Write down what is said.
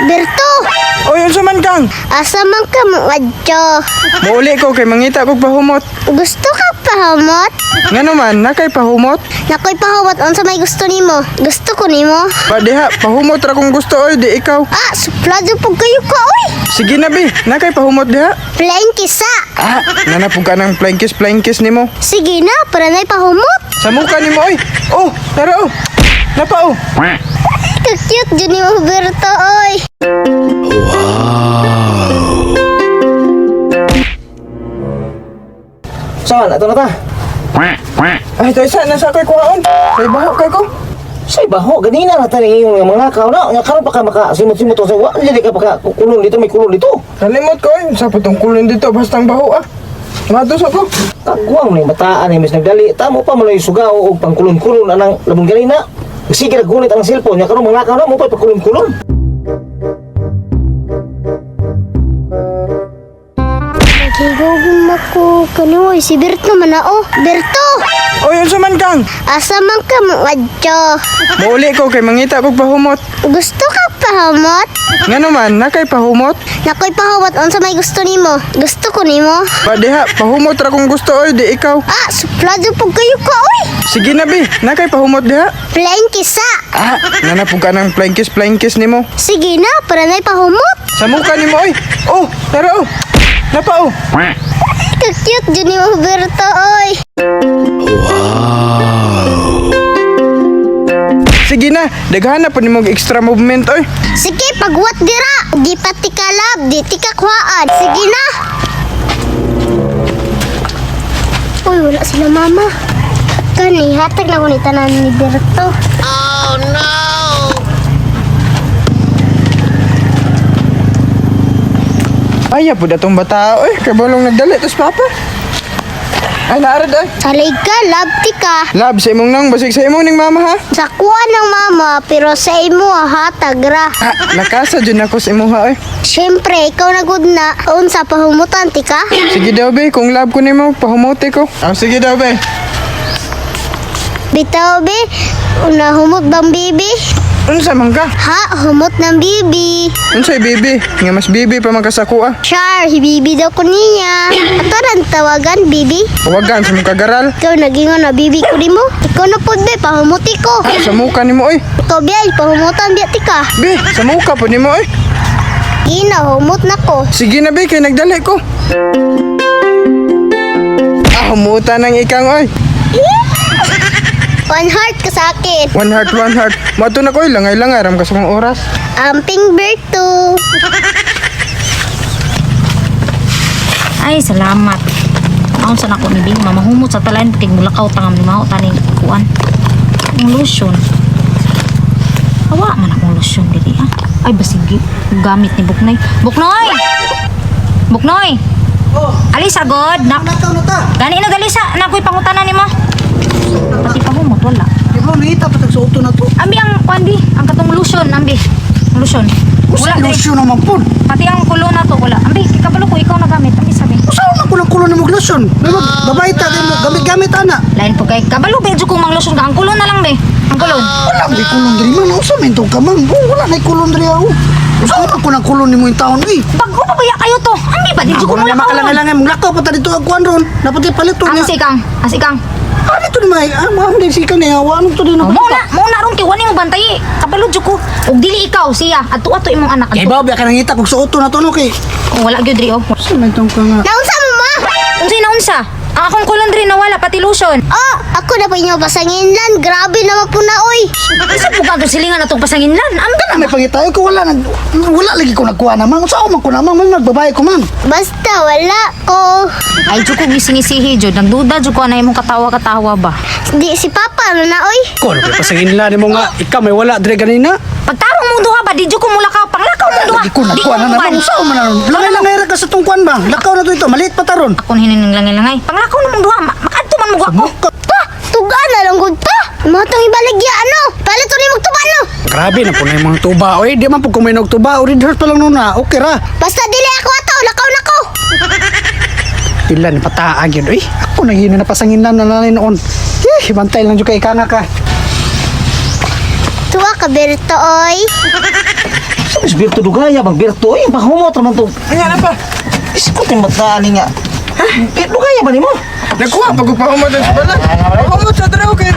Berto, Oy, unsa man kang? Asa man ka moadto? Muuli ko kay mangita kog pahumot. Gusto ka pahumot? Ngano man, nakay pahumot? Nakoy pahumot, unsa may gusto nimo? Gusto ko nimo. Pa diha, pahumot ra kung gusto oy, di ikaw. Ah, suplado pug kayo ka oy. Sige na bi, nakay pahumot diha. Plain kisa. Ah, nanapog ka ng plankis plankis nimo. Sige na, para na'y pahumot. Sa muka nimo oy. Oh, tara oh. Napa oh. Ka-cute jud nimo, Berto oy. Saan? Ato na ta. Ay, tayo sa nasa ko'y kuhaon. Kay baho kay ko. Say baho, ganina na tayo yung mga lakaw na. Nga karon pa ka maka simot-simot sa wa, dili ka pa ka kulon dito, may kulon dito. Kalimot ko oy, sa patong kulon dito bastang baho ah. Matos ako. Kagwang ni bataan ni mis nagdali. Tamo pa man yung sugaw og pangkulon-kulon anang labong ganina. Sige ra gunit ang cellphone nya karon mga lakaw na mo pa pagkulon-kulon. Naghigugom ako kani oy, si Berto man na oh. Berto, Oy, unsa man kang? Asa man ka moadto? Muuli ko kay mangita kog pahumot. Gusto ka pahumot? Ngano man, nakay pahumot? Nakoy pahumot, unsa may gusto nimo? Gusto ko nimo. Pa diha, pahumot ra kung gusto oy, di ikaw. Ah, suplado pug kayo ka oy. Sige na bi, nakay pahumot diha. Plain kisa. Ah, nanapog ka ng plankis plankis nimo. Sige na, para na'y pahumot. Sa muka nimo oy. Oh, tara oh. Napa oh. Ka-cute jud nimo, Berto oy. Sige na, daghan na po nimo og extra movement oy. Sige, pagwat dira. Di pa ti kalab, di ti kakuhaan. Sige na. Uy, wala sila mama. Kani, hatag na ko ni tanan ni Berto. Ay, po datong bata oy, kay bolong nagdali tos papa. Ay, naarad ay. Salay ka, love ti ka. Lab sa imong nang basig sa imong ning mama ha. Sa kuha ng mama, pero sa imo hatag ra. Ah, nakasa jud nako sa imuha oy. Siyempre, ikaw na good na. Unsa pahumutan ti ka? Sige daw be, kung love ko nimo, pahumote ko. Ah, sige daw be. Bitaw be, una humot bang bibi? Unsa man ka? Ha, humot ng bibi. Unsay bibi? Nga mas bibi pa man ka sa kuha. Char, bibi daw ko niya. Ato ran tawagan, bibi. Tawagan sa mong kagaral. Ikaw nagingon na bibi ko nimo. Ikaw na pod be, pahumuti ko. Ah, sa muka nimo oy. Ikaw be, ay, pahumutan biya ti ka. Be, sa muka po nimo oy. Gina, humot na ko. Sige na be, kay nagdali ko. Ah, humuta ng ikang oy. One heart ka sa akin. One heart, one heart. Mato na ko, oy. Langay-langay ram ka sa kong oras. Amping Berto. Ay, salamat. Aon sa nako ni Bing, mamahumot sa talain kay mulakaw tangam ni mao taning kuan. Ang lotion. Awa man akong lotion diri ah. Ay basig gamit ni Buknoy. Buknoy! Buknoy! Oh. Alisa god na. Gani na galisa na ako'y pangutana nimo. Pati pahumot wala. Di ba nangita pa sa auto na to? Ambi ang kuan bi, ang katong lotion ambi. Ang lotion. Usa Wala diri. lotion naman po. Pati ang kulo na to wala. Ambi, kabalo ko ikaw na gamit. Ambi sabi. Usa man kulang kulon na mo lotion. Babae ta mo gamit-gamit ana. Lain po kay kabalo medyo kung mang lotion ka ang kulon na lang be. Ang kulon. Wala may kulon diri man. Usa man tong ka man. Oh, wala nay kulon diri ako. Usa man kulang kulon nimo in taon eh. Bago pa baya kayo to. Ambi ba dito Ako ko na mula naman kalangalangan mong lakaw pa ta dito ang kuan ron. Napatay palito Ang niya. sikang, ang sikang. Ah, dito ni may. Ah, ma'am din sikang niya. Wa to din Oh, mo na ron kay wani mo bantay. Kabalo jud ko. Og dili ikaw siya. Adto ato imong anak Kay adto. ba ka nangita kog sa auto na to no kay. Oh, wala gyud diri oh. Usa man tong ka nga. Naunsa mo ma? Unsay naunsa? Ang akong kulon diri nawala pati lotion. Oh, ako na pa inyo pasanginlan. Grabe naman po na oy. Isa po ka silingan atong pasanginlan. Ambi Kana may pangitayo ko wala nag wala lagi ko nagkuha naman. Usa man ko naman man magbabae ko man. Basta wala ko. Ay jud ko gisingisihi jud. Nagduda jud ko na imong katawa-katawa ba. Di si Papa ano na oy. Ko ano kay pasanginlan nimo nga ikaw may wala diri ganina. Pagtarong mo duha ba di jud ko mulakaw. Panglakaw mo duha. Lagi ko Di nagkuha na ko naman. muban. Usa man na. Langay-langay ra ka sa tong kuan ba? Lakaw na to ito. Maliit pa taron. Ako hining langay-langay. Panglakaw na mong duha. Makadto man mo ako. Pa, tugaan na lang gud pa. Mga tong ibaligya ano. Palit ni magtuba no. Grabe na po na yung mga tuba. Oy, di man po kuminog tuba. Red heart pa lang nun na. Okay ra. Basta dili ako ato, lakaw na ko. Pila ni pataag yun. Uy, ako na yun na napasangin lang na nanay noon. Eh, bantay lang dyan kay kanga ka. Tuwa ka Berto oy. Sa mas Berto dugaya bang Berto ay pahumot raman to. Nga na pa. Isko ting bataan ni nga. Ha? Dugaya ba nimo? Nagkuha pag pahumot sa balay. Pahumot sa tanaw kay